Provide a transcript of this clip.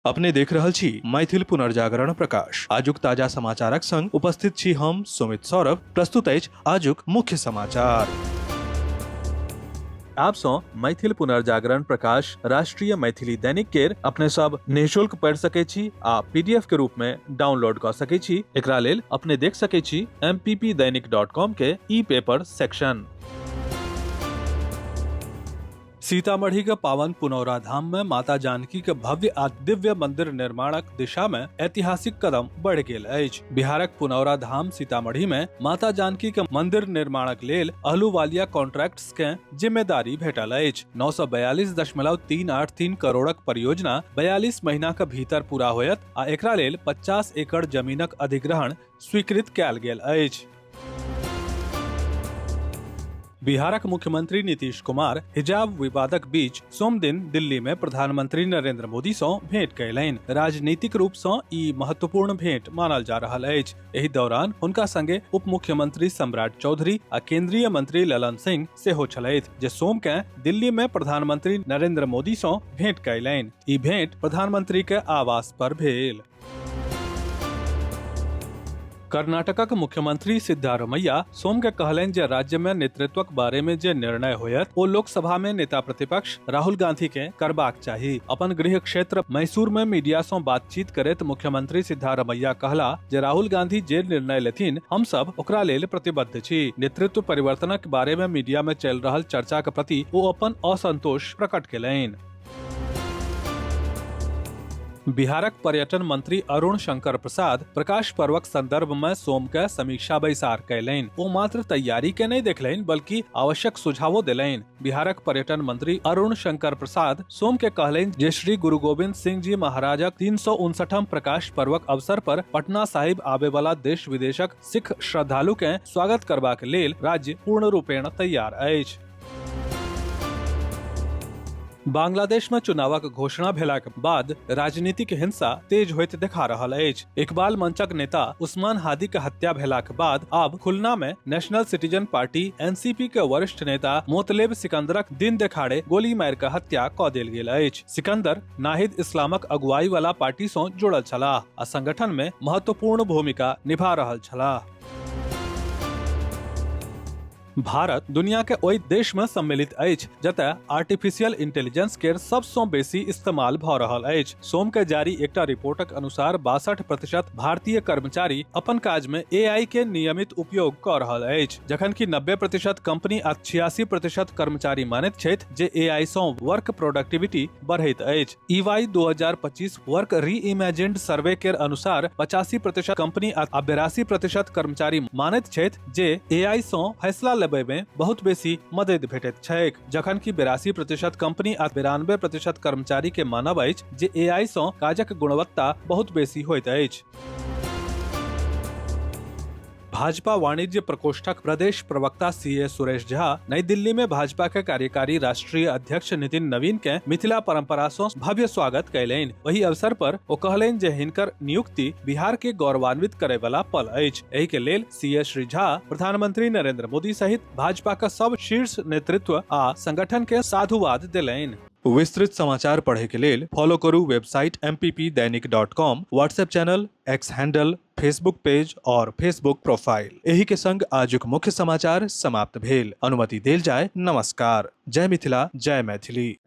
अपने देख रहल छी मैथिल पुनर्जागरण प्रकाश। आजुक ताजा समाचारक संग उपस्थित छी हम सुमित सौरभ। प्रस्तुत अछि आजुक मुख्य समाचार। आप सँ मैथिल पुनर्जागरण प्रकाश राष्ट्रीय मैथिली दैनिक केर अपने सब निःशुल्क पढ़ि सकै छी आ पीडीएफ के रूप में डाउनलोड कऽ सकै छी। एकरा लेल अपने देख सकै छी mppdainik.com के ई पेपर सेक्शन। सीतामढ़ी के पावन पुनौरा धाम में माता जानकी के भव्य आ दिव्य मंदिर निर्माणक दिशा में ऐतिहासिक कदम बढ़ गेल अछि। बिहारक पुनौरा धाम सीतामढ़ी में माता जानकी के मंदिर निर्माणक लेल अहलूवालिया कॉन्ट्रैक्ट्स के जिम्मेदारी भेटल अछि। 942.383 करोड़क परियोजना 42 महीना के भीतर पूरा होयत आ एकरा लेल 50 एकड़ जमीनक अधिग्रहण स्वीकृत कयल गेल अछि। बिहारक मुख्यमंत्री नीतीश कुमार हिजाब विवादक बीच सोमदिन दिल्ली में प्रधानमंत्री नरेंद्र मोदी सँ भेंट कयलनि। राजनीतिक रूप सँ ई महत्वपूर्ण भेंट मानल जा रहल अछि। एहि दौरान हुनका संगे उप मुख्यमंत्री सम्राट चौधरी आ केंद्रीय मंत्री ललन सिंह सेहो छलथि, जे सोम के दिल्ली में प्रधानमंत्री नरेंद्र मोदी सँ भेंट कयलनि। ई भेंट प्रधानमंत्री के आवास पर भेल। कर्नाटकक मुख्यमंत्री सिद्धारमैया सोम के कहलनि जे राज्य में नेतृत्वक बारे में जे निर्णय होयत ओ लोकसभा में नेता प्रतिपक्ष राहुल गांधी के करबाक चाही। अपन गृह क्षेत्र मैसूर में मीडिया सँ बातचीत करैत मुख्यमंत्री सिद्धारमैया कहला जे राहुल गांधी जे निर्णय लेथिन हम सब ओकरा लेल प्रतिबद्ध छी। नेतृत्व परिवर्तनक बारे में मीडिया में चलि रहल चर्चाक प्रति ओ अपन असंतोष प्रकट केलनि। बिहारक पर्यटन मंत्री अरुण शंकर प्रसाद प्रकाश पर्वक संदर्भ में सोम के समीक्षा बैसार कयलनि। ओ मात्र तैयारी के नहि देखलनि बल्कि आवश्यक सुझावो देलनि। बिहारक पर्यटन मंत्री अरुण शंकर प्रसाद सोम के कहलनि जे श्री गुरु गोविंद सिंह जी महाराजक 359 प्रकाश पर्वक अवसर पर पटना साहिब आबे वाला देश विदेशक सिख श्रद्धालु के स्वागत करबाक लेल राज्य पूर्ण रूपेण तैयार अछि। बांग्लादेश में चुनावक घोषणा भेलाक बाद राजनीतिक हिंसा तेज होइत देखा रहल अछि। इकबाल मंचक नेता उस्मान हादी के हत्या भेलाक बाद आब खुलना में नेशनल सिटीजन पार्टी एनसीपी के वरिष्ठ नेता मोतलेब सिकंदरक दिन देखाड़े गोली मारि के हत्या क देल गेल अछि। सिकंदर नाहिद इस्लामक अगुवाई वाला पार्टी सँ जुड़ल छलाह आ संगठन में महत्वपूर्ण भूमिका निभा रहल छलाह। भारत दुनिया के ओहि देश में सम्मिलित अछि जतय आर्टिफिशियल इंटेलिजेंस केर सबसँ बेसी इस्तेमाल भऽ रहल अछि। सोम के जारी एकटा रिपोर्टक अनुसार 62% भारतीय कर्मचारी अपन काज में एआई के नियमित उपयोग कऽ रहल अछि, जखन कि 90% कंपनी आ 86% कर्मचारी मानैत छथि जे एआई सँ वर्क प्रोडक्टिविटी बढ़ैत अछि। ईवाई 2025 वर्क रीइमेजिन्ड सर्वे केर अनुसार 85% कंपनी आ 82% कर्मचारी मानैत छथि जे एआई सँ फैसला लेबय मे बहुत बेसी मदद भेटैत छैक, जखन कि 82% कंपनी आ 92% कर्मचारी के मानब अछि जे एआई सँ काजक गुणवत्ता बहुत बेसी होइत अछि। भाजपा वाणिज्य प्रकोष्ठक प्रदेश प्रवक्ता सी ए सुरेश झा नई दिल्ली में भाजपा के कार्यकारी राष्ट्रीय अध्यक्ष नितिन नवीन के मिथिला परंपरा सँ भव्य स्वागत कयलनि। ओहि अवसर पर ओ कहलनि जे हिनकर नियुक्ति बिहार के गौरवान्वित करे वाला पल अछि। एहि के लेल सी ए श्री झा प्रधानमंत्री नरेंद्र मोदी सहित भाजपा के सब शीर्ष नेतृत्व आ संगठन के साधुवाद देलनि। विस्तृत समाचार पढ़े के लेल फॉलो करू website mppdainik.com, WhatsApp channel, X handle, Facebook page और फेसबुक प्रोफाइल। एही के संग आजुक मुख्य समाचार समाप्त भेल। अनुमति देल जाय। नमस्कार। जय मिथिला, जय मैथिली।